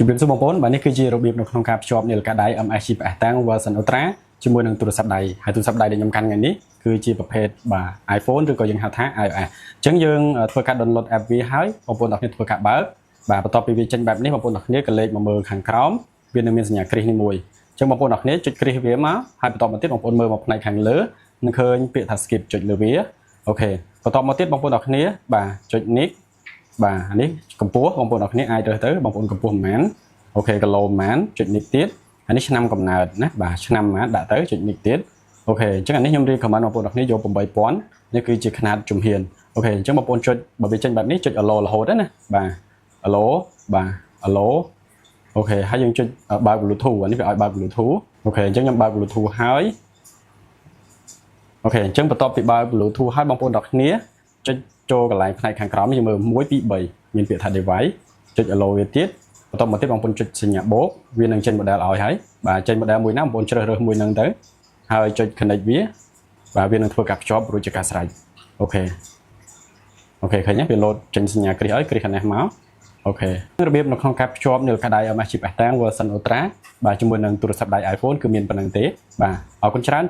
ជម្រាបសួរបងប្អូនបាទនេះគឺជារបៀបនៅក្នុងការភ្ជាប់នាឡិកាដៃ MS GPS តាំង version Ultra ជាមួយនឹងទូរស័ព្ទដៃហើយទូរស័ព្ទដៃដែលខ្ញុំកាន់ថ្ងៃនេះគឺជាប្រភេទបាទ iPhone ឬក៏យើងហៅថា iOS អញ្ចឹងយើងធ្វើការ download app វាហើយបងប្អូនទាំងគ្នាធ្វើការបើកបាទបន្ទាប់ពីវាចេញបែបនេះបងប្អូនទាំងគ្នាក៏លេខមកមើលខាងក្រោមវានឹងមានសញ្ញាគ្រីសនេះមួយអញ្ចឹងបងប្អូនទាំងគ្នាចុចគ្រីសវាមកហើយបន្តមកទៀតបងប្អូនមើលមកផ្នែកខាងលើនឹងឃើញពាក្យថា skip ចុចលើវាOK បន្តមកទៀតបងប្អូនទាំងគ្នាបាទចុច next បាទអានេះកម្ពស់បងប្អូនទាំងគ្នាអាចរើសទៅបងប្អូនកម្ពស់ប្រហែល OK គីឡូប្រហែលចុចនេះទៀតអានេះឆ្នាំកំណើតណាបាទឆ្នាំប្រហែលដាក់ទៅចុចនេះទៀត OK អញ្ចឹងអានេះខ្ញុំ recommend បងប្អូនទាំងគ្នាយក8000នេះគឺជាຂະຫນាតជំហាន OK អញ្ចឹងបងប្អូនចុចបើវាចេញបែបនេះចុច allow រហូតណាបាទ allow បាទ allow OK ហើយយើងចុចបើក Bluetooth អានេះវាឲ្យបើក Bluetooth OK អញ្ចឹងខ្ញុំបើក Bluetooth ហើយ OK អញ្ចឹងបន្ទាប់ពីបើក Bluetooth ហើយបងប្អូនទាំងគ្នាចុចចូលកន្លែងផ្នែកខាងក្រោមនេះយើងមើល1 2 3មានពាក្យថា device ចុច allow វាទៀតបន្ទាប់មកទៀតបងប្អូនចុចសញ្ញាបូកវានឹងចេញ model ឲ្យហើយបាទចេញ model មួយណាបងប្អូនជ្រើសរើសមួយហ្នឹងទៅហើយចុច connect វាបាទវានឹងធ្វើការភ្ជាប់រួចជាការស្រេច OK OK ឃើញទេវាលោតចេញសញ្ញាគ្រីសឲ្យគ្រីសខាងនេះមក OK របៀបនៅក្នុងការភ្ជាប់នាឡិកាដៃ MS GPS តាំង version Ultra បាទជាមួយនឹងទូរស័ព្ទដៃ iPhone គឺមានប៉ុណ្ណឹងទេបាទអរគុណច្រើន។